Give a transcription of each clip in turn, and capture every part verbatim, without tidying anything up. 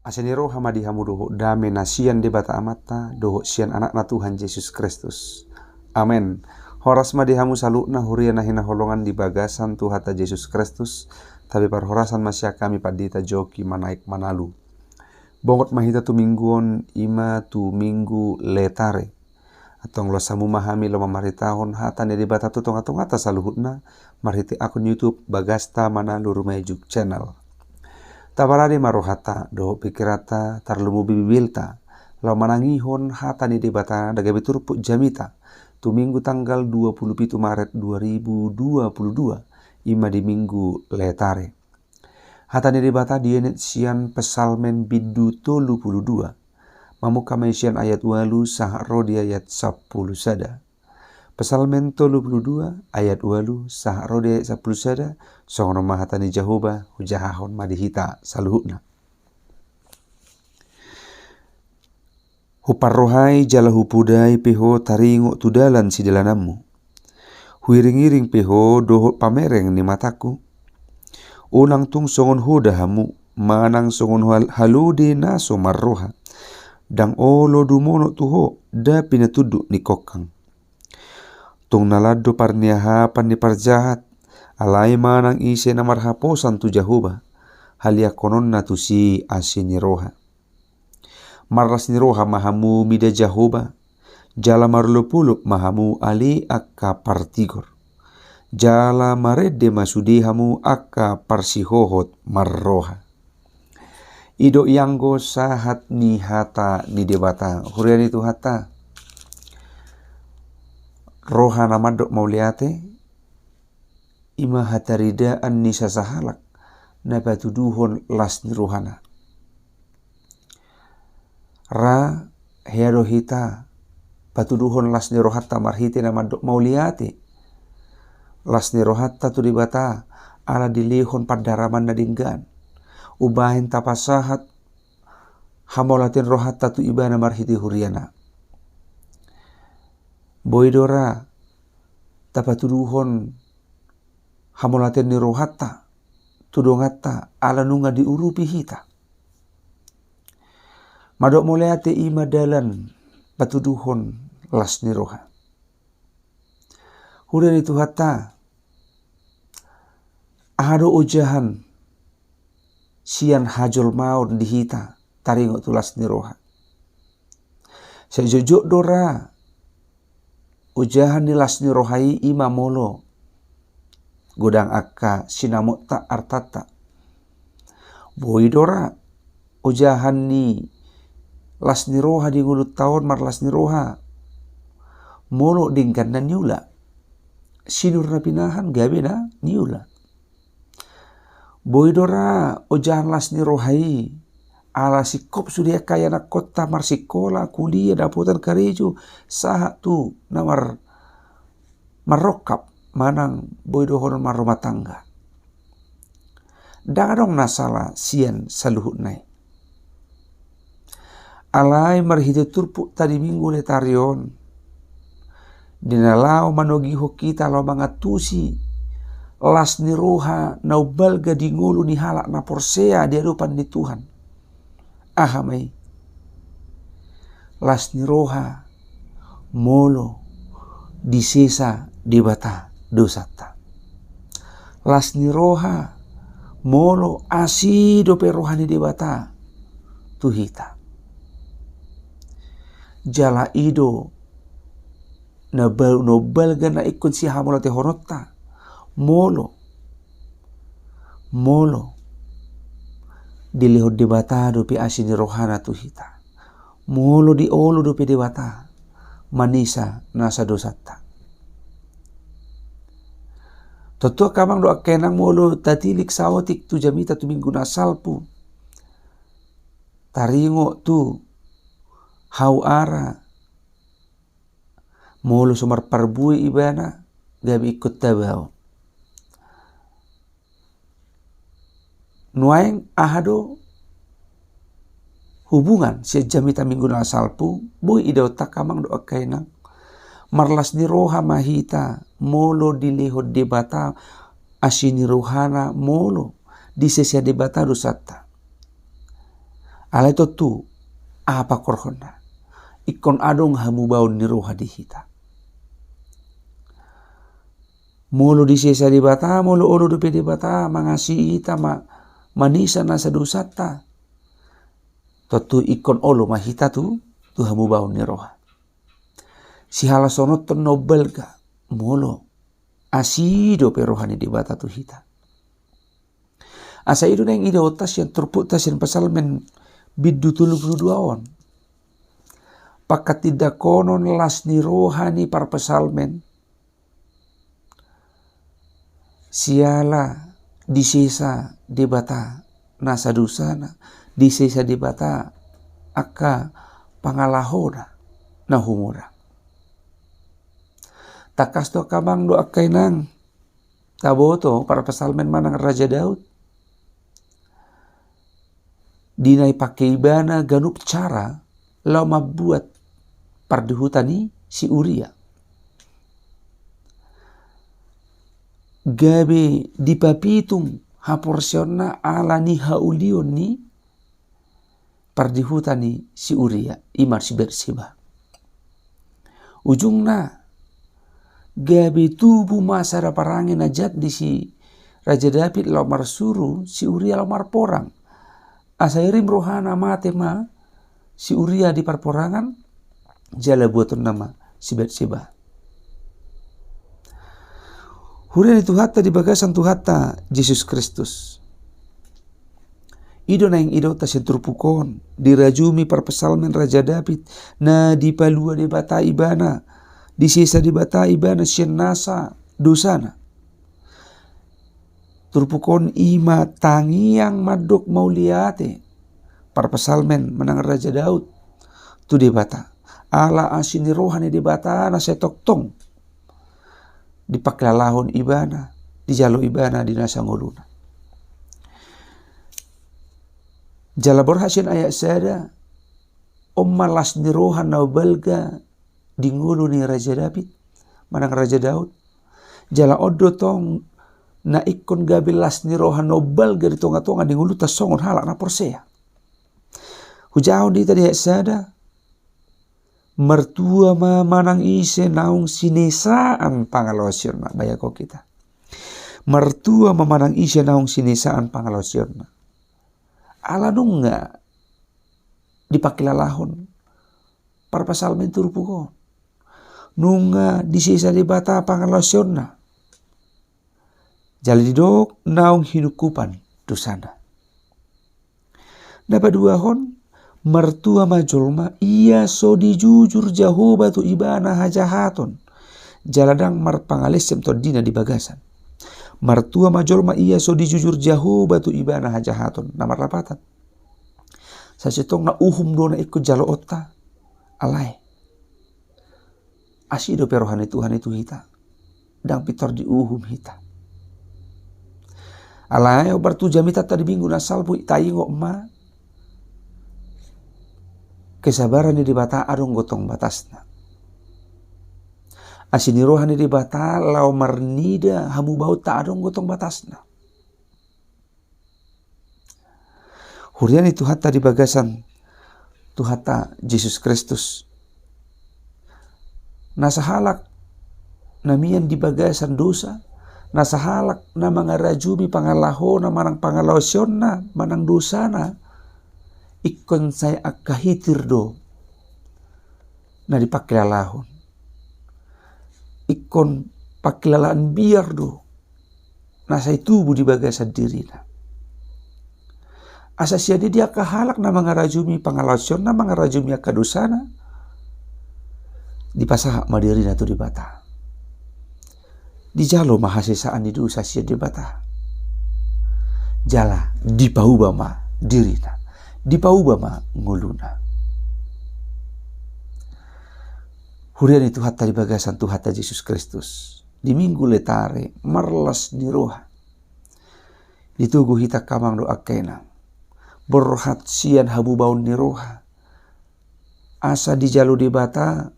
Asi ni roha ma di hamu dohot dame na sian Debata Amanta dohot sian Anakna Tuhan Jesus Kristus. Amen. Horas ma di hamu saluhutna huria na hinaholongan di bagasan Tuhanta Jesus Kristus, tabi parhorasan ma sian hami Pandita Joki Manaek Manalu. Bongot ma hita tu minggu on, i ma tu Minggu Letare. Antong los hamu ma hami laho mamaritahon hata ni Debata tu tonga-tongata saluhutna, marhite akun YouTube Bagasta Manalu Rumaejuk Channel. Taparade ma rohanta dohot pikiranta, tarlumobi bibilta, laho manangihon hata ni Debata na gabe turpuk jamita tu Minggu tanggal dua puluh pitu Maret dua ribu dua puluh dua, i ma di Minggu Letare. Hata ni Debata dienet sian Psalmen bindu tolu puluh dua. Mamungka ma i sian ayat ualu sahat ro di ayat sampulu sada. Psalmen tolu puluh dua ayat ualu sahat ro di ayat sampulu sada, songon on ma hata ni Jahowa, hujahahon ma di hita saluhutna. Huparrohai jala hupodai pe ho taringot tu dalan sidalananmu. Huiring-iring pe ho dohot pamereng ni matangku. Unang tung songon hoda hamu, manang songon hal-, halode na so marroha. Ndang olo dumonok tu ho da pinatunduk ni kongkang. Tung na lan do parniahapan ni parjahat, alai manang ise na marhaposan tu Jahowa, haliangkononna tusi asi ni roha. Marlas ni roha ma hamu mida Jahowa, jala marolop-olop ma hamu ale angka partigor. Jala marende ma sude hamu angka parsihohot marroha. I do ianggo sahat ni hata ni Debata, huria ni Tuhanta. Roha na mandok mauliate, i ma hataridaan ni sasahalak na patuduhon las ni rohana. Ra hea do hita patuduhon las ni rohanta marhite na mandok mauliate. Las ni rohanta tu Debata, ala dilehon pandaraman na denggan. Umbahen tapasahat hamauliateon rohanta tu Ibana marhite huriana. Boi do ra tapatuduhon hamauliateon ni rohanta tu donganta ala nunga diurupi hita. Mandok mauliate i ma dalan patuduhon las ni roha. Huria ni Tuhanta, aha do ojahan sian hajolmaon di hita taringot tu las ni roha? Sai jotjot do ra ojahan ni las ni roha i, i ma molo godang angka sinamotta artanta. Boi do ra ojahan ni las ni roha di ngolunta on, marlas ni roha molo denggan na niula, sinur na pinahan gabe na niula. Boi do ra ojahan las ni roha i ala singkop sude angka ianakhonta marsikola, kuliah, dapotan karejo, sahat tu na mar-, marrongkap manang boi dohonon marrumah tangga. Ndang adong na sala sian saluhutna i. Alai marhite turpukta di Minggu Letare on, di na laho manogihon hita laho mangantusi las ni roha na umbalga di ngolu ni halak na porsea di adopan ni Tuhan. Aha ma i? Las ni roha molo disesa Debata dosanta. Las ni roha molo asi dope roha ni Debata tu hita. Jala i do na bal-, na umbalga na ingkon sihamauliatehononta. Molo, molo dilehon Debata dope asi ni rohana tu hita. Molo diolo dope Debata manesa nasa dosanta. Tontu angka amang dohot angka inang, molo tatilik saotik tu jamita tu Minggu na salpu taringot tu hau ara, molo so marparbue ibana, gabe ingkon tabaon. Nuaeng aha do hubungan sian jamita Minggu na salpu? Boi idaonta angka amang dohot angka inang, marlas ni roha ma hita molo dilehon Debata asi ni rohana, molo disesa Debata dosanta. Alai tontu, aha pangkorhonna? Ingkon adong hamubaon ni roha di hita. Molo disesa Debata, molo olo dope Debata mangasihi hita, ma-, manesa nasa dosanta, tontu ingkon olo ma hita tu, tu hamubaon ni roha. Sihalashononhon na umbalga, molo asi dope roha ni Debata tu hita. Asa i do naeng idaonta sian turpukta sian Psalmen bindu tolu pulu dua on. Panghatindanghonon las ni roha ni parpsalmen, siala disesa Debata nasa dosana, disesa Debata angka pangalahona na humurang. Tangkas do angka amang dohot angka inang, taboto parpsalmen manang Raja Daud, di na dipangke ibana ganup cara laho mambuat pardihutan ni si Uria. Gabe dipapitung haporseaonna ala ni haulion ni pardihutan ni si Uria, i ma si Batseba. Ujungna, gabe tubu ma sada parange na jat di si Raja Daud laho marsuru si Uria laho marporang. Asa irim rohana mate ma si Uria di parporangan, jala buatonna ma si Batseba. Huria ni Tuhanta di bagasan Tuhanta Jesus Kristus. I do naeng idaonta sian turpuk on, dirajumi parpsalmen Raja Daud, na dipalua Debata ibana, disesa Debata ibana sian nasa dosana. Turpuk on i ma tangiang mandok mauliate parpsalmen manang Raja Daud tu Debata. Ala asi ni roha ni Debata na sai tongtong dipangkilalahon ibana, dijalo ibana di nasa ngoluna. Jala borhat sian ayat sada, on ma las ni roha na balga di ngolu ni Raja Daud, manang Raja Daud. Jala on do tong na ingkon gabe las ni roha na balga di tonga-tonga ni ngolunta songon halak na porsea. Hujaha on di hita di ayat sada, martua ma manang ise naung sinesaan pangalaosionna, bayangkon hita. Martua ma manang ise naung sinesaan pangalaosionna. Ala nunga dipangkilalahon parpsalmen turpuk on. Nunga disesa Debata pangalaosionna. Jala didok naung hinungkupan dosana. Na paduahon, martua ma jolma ia so dijujur Jahowa tu ibana hajahaton. Jala ndang marpangalesem tondina di bagasan. Martua ma jolma ia so dijujur Jahowa tu ibana hajahaton. Na marlapatan. Sasintongna uhum do na ingkon jaloonta. Alai. Asi dope roha ni Tuhan i tu hita. Ndang pintor diuhum hita. Alai, hombar tu jamitanta di Minggu na salpu, taingot ma kesabaran ni Debata adong gotong batasna. Asi ni roha ni Debata laho marnida hamubaonta adong gotong batasna. Huria ni Tuhanta di bagasan Tuhanta Jesus Kristus. Na sahalak na mian di bagasan dosa, na sahalak na mangarajumi pangalahona manang pangalaosionna manang dosana, ingkon sai angka hitir do na dipangkilalahon. Ingkon pangkilalaan biar do na sai tubu di bagasan dirina. Asa sian i di angka halak na mangarajumi pangalaosionna, mangarajumi angka dosana, dipasahat ma dirina tu Debata. Dijalo ma hasesaan ni dosa sian Debata. Jala dipauba ma dirina, dipauba ma ngoluna. Huria ni Tuhanta di bagasan Tuhanta Jesus Kristus. Di Minggu Letare, marlas ni roha. Ditogu hita angka amang dohot angka inang. Borhat sian hamubaon ni roha. Asa dijalo Debata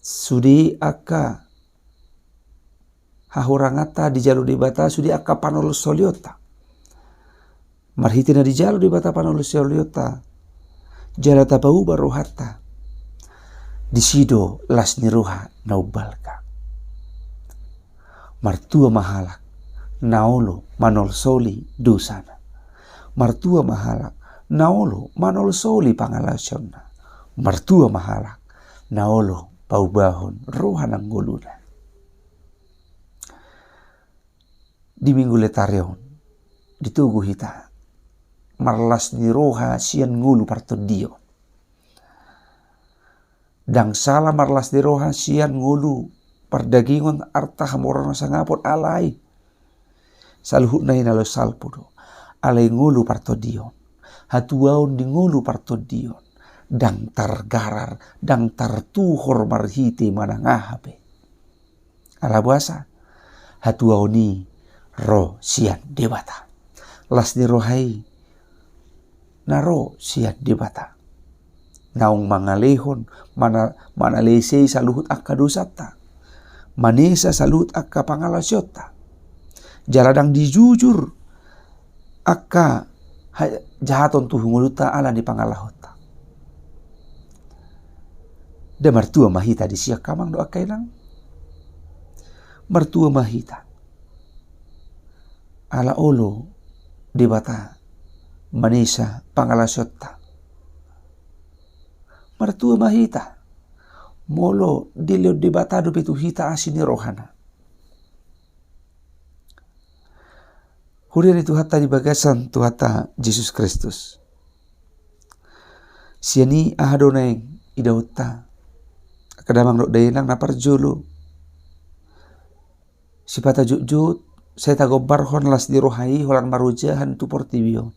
sude angka hahuranganta, dijalo Debata sude angka panolsolianta. marhite na dijalo Debata panolsihonta, jala tapauba rohanta, disi do las ni roha na umbalga. Martua ma halak na olo manolsoli dosana. Martua ma halak na olo manolsoli pangalaosionna. Martua ma halak na olo paubahon roha nang ngoluna. Di Minggu Letare on, ditogu hita marlas ni roha sian ngolu partondion. Ndang sala marlas ni roha sian ngolu pardagingon, arta, hamoraon, hasangapon, alai saluhutna i na laho salpu do. Alai ngolu partondion, hatuaon di ngolu partondion ndang targarar, ndang tartuhor marhite manang aha pe. Ala boasa? Hatuaon i ro sian Debata. Las ni roha i na ro sian Debata, naung mangalehon, mana-, manalesei saluhut angka dosanta, manesa saluhut angka pangalaosionta, jala ndang dijujur angka ha-, jahaton tu ngolunta ala ni pangalahonta. Nda martua ma hita disi, angka amang dohot angka inang? Martua ma hita ala olo Debata manesa pangalaosionta. Martua ma hita molo dilehon Debata dope tu hita asi ni rohana. Huria ni Tuhanta di bagasan Tuhanta Jesus Kristus. Sian i aha do naeng idaonta, angka damang dohot dainang? Na parjolo, sipata jotjot sai tagombarhon las ni roha i holan marojahan tu portibi on.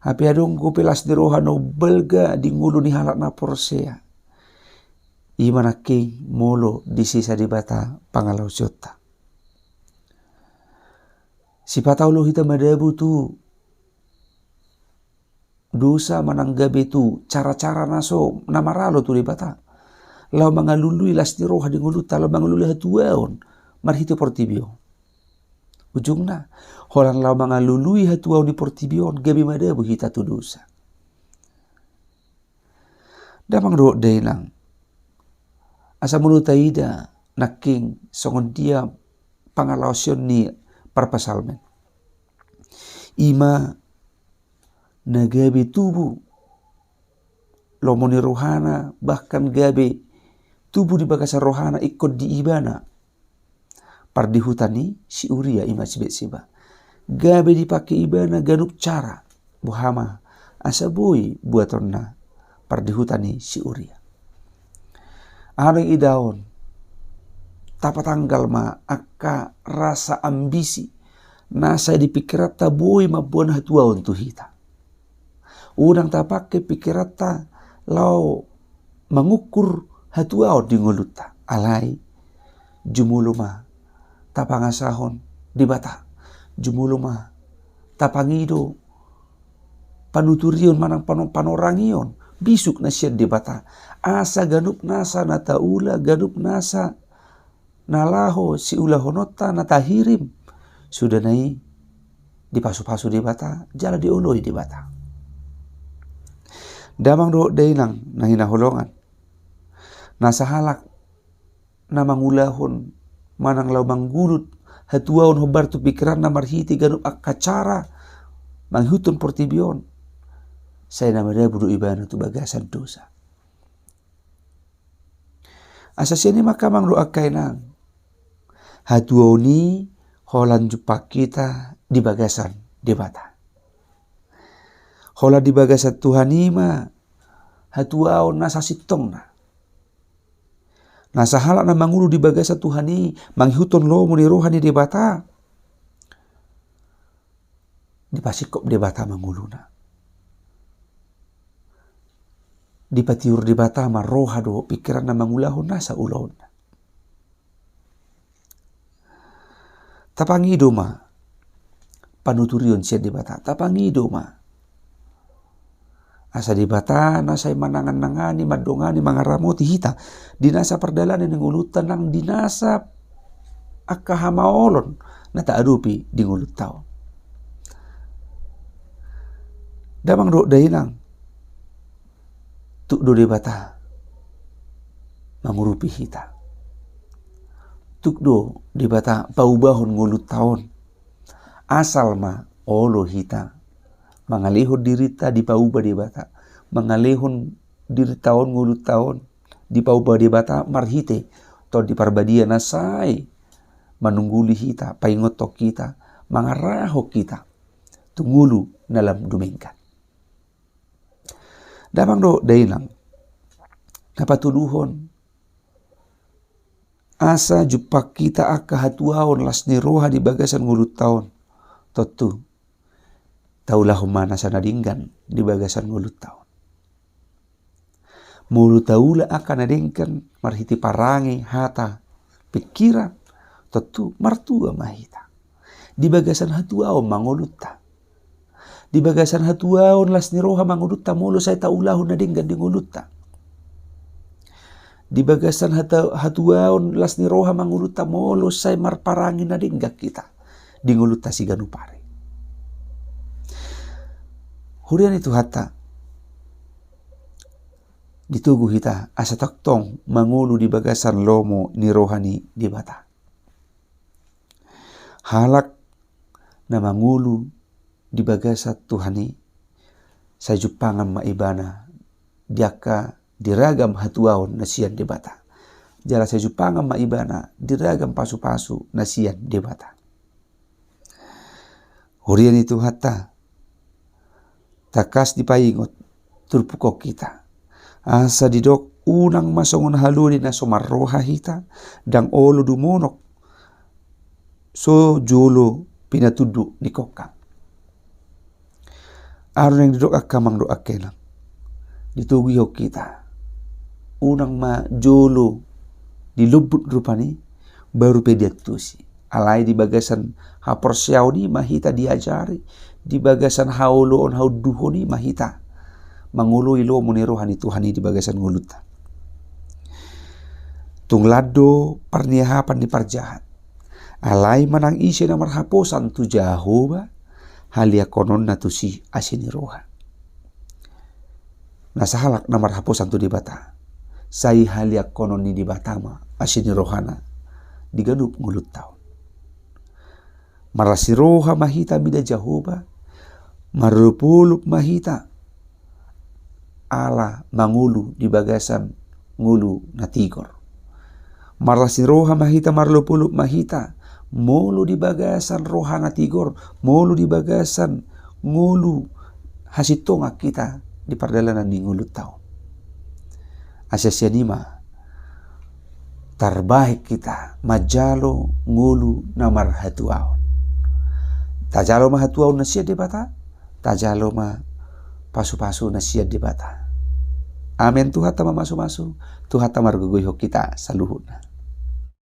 Hape adong dope las ni roha na umbalga di ngolu ni halak na porsea. I ma nangkin molo disesa Debata pangalaosionta. Sipata olo hita madabu tu dosa manang gabe tu cara-cara na so, na maralo tu Debata, laho mangalului las ni roha di ngolunta, laho mangalului hatuaon marhite portibi on. Ujungna, holan laho mangalului hatuaon di portibi on, gabe madabu hita tu dosa. Damang dohot dainang, asa molo taida nangkin songon dia pangalaosion ni parpsalmen, i ma na gabe tubu lomo ni rohana, bahkan gabe tubu di bagasan rohana ingkon di ibana pardihutan ni si Uria, i ma si Betseba. Gabe dipake ibana ganup cara, boha ma, asa boi buatonna pardihutan ni si Uria. Aha do idaon? Tapatanggal ma angka rasa ambisi na sai di pikiranta boi mamboan hatuaon tu hita. Unang tapake pikiranta laho mangukur hatuaon di ngolunta. Alai jumolo ma tapangasahon Debata. Jumolo ma tapangido panuturion manang pano-, panorangion bisuk na sian Debata. Asa ganup nasa na taula, ganup nasa na laho siulahononta na tahirim, suda na i dipasupasu Debata jala dioloi Debata. Damang dohot dainang na hinaholongan, na sahalak na mangulahon manang laho manggulut hatuaon hombar tu pikiranna marhite ganup angka cara mangihuthon portibi on, sai na madabu do ibana tu bagasan dosa. Asa sian i ma angka amang dohot angka inang, hatuaon i holan jumpang hita di bagasan Debata. Holan di bagasan Tuhan i ma hatuaon na sasintongna. Na sahalak na mangolu di bagasan Tuhan i mangihuthon lomo ni roha ni Debata, dipasingkop Debata ma ngoluna. Dipatiur Debata ma roha dohot pikiranna mangulahon nasa ulaonna. Tapangido ma panuturion sian Debata, tapangido ma. Asa Debata na sai manangan-nangani, mandongani, mangaramoti hita di nasa pardalanan ni ngolunta nang di nasa angka hamaolon na taadopi di ngolunta on. Damang dohot dainang, tuk do Debata mangurupi hita. Tuk do Debata paubahon ngolunta on. Asal ma olo hita mangalehon dirinta dipauba Debata, mangalehon dirinta on, ngolunta on dipauba Debata marhite Tondi Parbadia na sai manungguli hita, paingothon hita, mangarahon hita tu ngolu na lam dumenggan. Damang dohot dainang, na patoluhon, asa jumpang hita angka hatuaon las ni roha di bagasan ngolunta on, tontu taulahon ma nasa na denggan di bagasan ngolunta on. Molo taula angka na denggan marhite parange, hata, pingkiran, tontu martua ma hita. Di bagasan hatuaon ma ngolunta. Di bagasan hatuaon las ni roha ma ngolunta molo sai taulahon na denggan di ngolunta. Di bagasan hata-, hatuaon las ni roha ma ngolunta molo sai marparange na denggan hita di ngolunta siganup ari. Huria ni Tuhanta, ditogu hita asa tongtong mangolu di bagasan lomo ni roha ni Debata. Halak na mangolu di bagasan Tuhan i, sai jumpangan ma ibana di angka, di ragam hatuaon na sian Debata. Jala sai jumpangan ma ibana di ragam pasupasu na sian Debata. Huria ni Tuhanta, tangkas dipaingot turpuk on hita. Asa didok, unang ma songon halode na so marroha hita, ndang olo dumonok so jolo pinatunduk ni kongkang. Aha do naeng didok angka amang dohot angka inang? Ditogihon hita, unang ma jolo dilombut rupani, baru pe diantusi. Alai di bagasan haporseaon i ma hita diajari, di bagasan haoloon haunduhon i ma hita mangoloi lomo ni roha ni Tuhan i di bagasan ngolunta. Tung lan do parniahapan ni parjahat. Alai manang ise na marhaposan tu Jahowa, haliangkononna tusi asi ni roha. Na sahalak na marhaposan tu Debata, sai haliangkonon ni Debata ma asi ni rohana di ganup ngolunta on. Marlas ni roha ma hita mida Jahowa, marolopolop ma hita ala mangolu di bagasan ngolu na tigor. Marlas ni roha ma hita, marolopolop ma hita, molo di bagasan roha na tigor, molo di bagasan ngolu hasintongan hita di pardalanan ni ngolunta on. Asa sian i ma tarbahen hita manjalo ngolu na marhatuaon. Tajalo ma hatuaon na sian Debata, tajalo ma pasupasu na sian Debata. Amen. Tuhanta mamasumasu, Tuhanta margogoihon hita saluhutna.